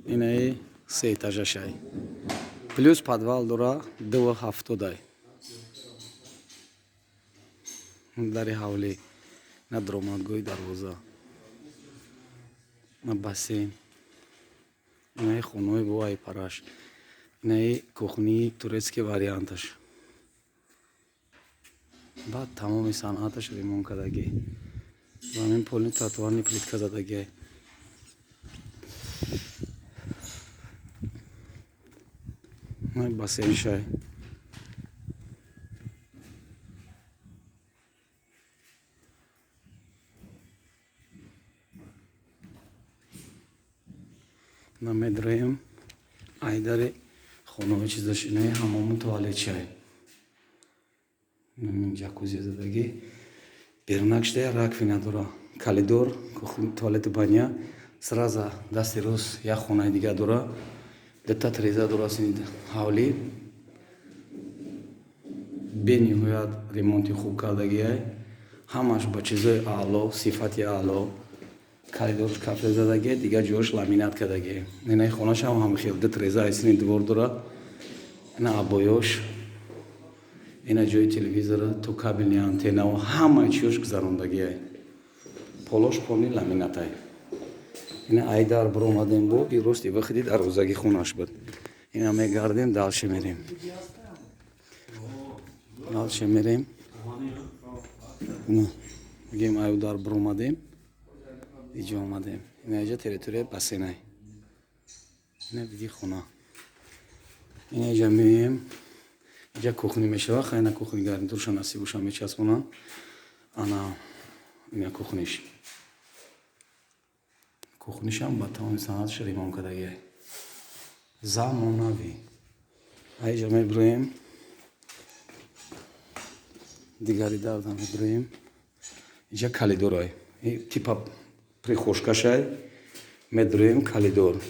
Инаи се этажашай. Плюс подвал дора, 2,70-ай. Дари ҳавлӣ, на даромадгоҳи дарвоза, на бассейн. Инаи хонаҳои бо айпараш. Инаи кухнии турецкий варианташ. Баъд тамоми санъаташ ремонт кардагӣ. Замин полный тротуарный плитка задагиай. Бассейншай. Намедроем айдари хонаҳои чизаш, инаи ҳамому туалетшай. Ҷакузи задагӣ. Берунак шуда раковина дора. Коридор, туалету баня. Сразу дасти рост як хонаи дига дора. Дута треза дора сини ҳавлӣ. Бениҳоят ремонти хуб кардагиай. Ҳамаш ба чизои аъло, сифати аъло. Коридорш кафел задагиай, дигар ҷош ламинат кардагиай. Инаи хонашам ҳам хел ду треза айсини двор дора. Ина обоёш, ина ҷои телевизора, то кабельни антеннао ҳамаи чиёш гузарондагиай. Полош полный ламинатай. Ина айдар биромадем, бо и рости выходи дарвозаги хонаш буд. Ина мегардем, дальше мерем. Дальше мерем. Ина мегем, аю дар биромадем. Иҷо омадем. Ина иҷа территорияи бассейнай. Ина види хона. Ина иҷа меоем. Иҷа кухни мешава, хайна кухни гарнитурша насибуша мечаспонам. Ана ина кухниш. Кухнишам ба тамоми санъаташ ремонт кардагиай. Замонавӣ. Аиҷа мебироем. Дигари дарда мебироем. Иҷа коридорай. Типа прихожкашай. Медроем коридор.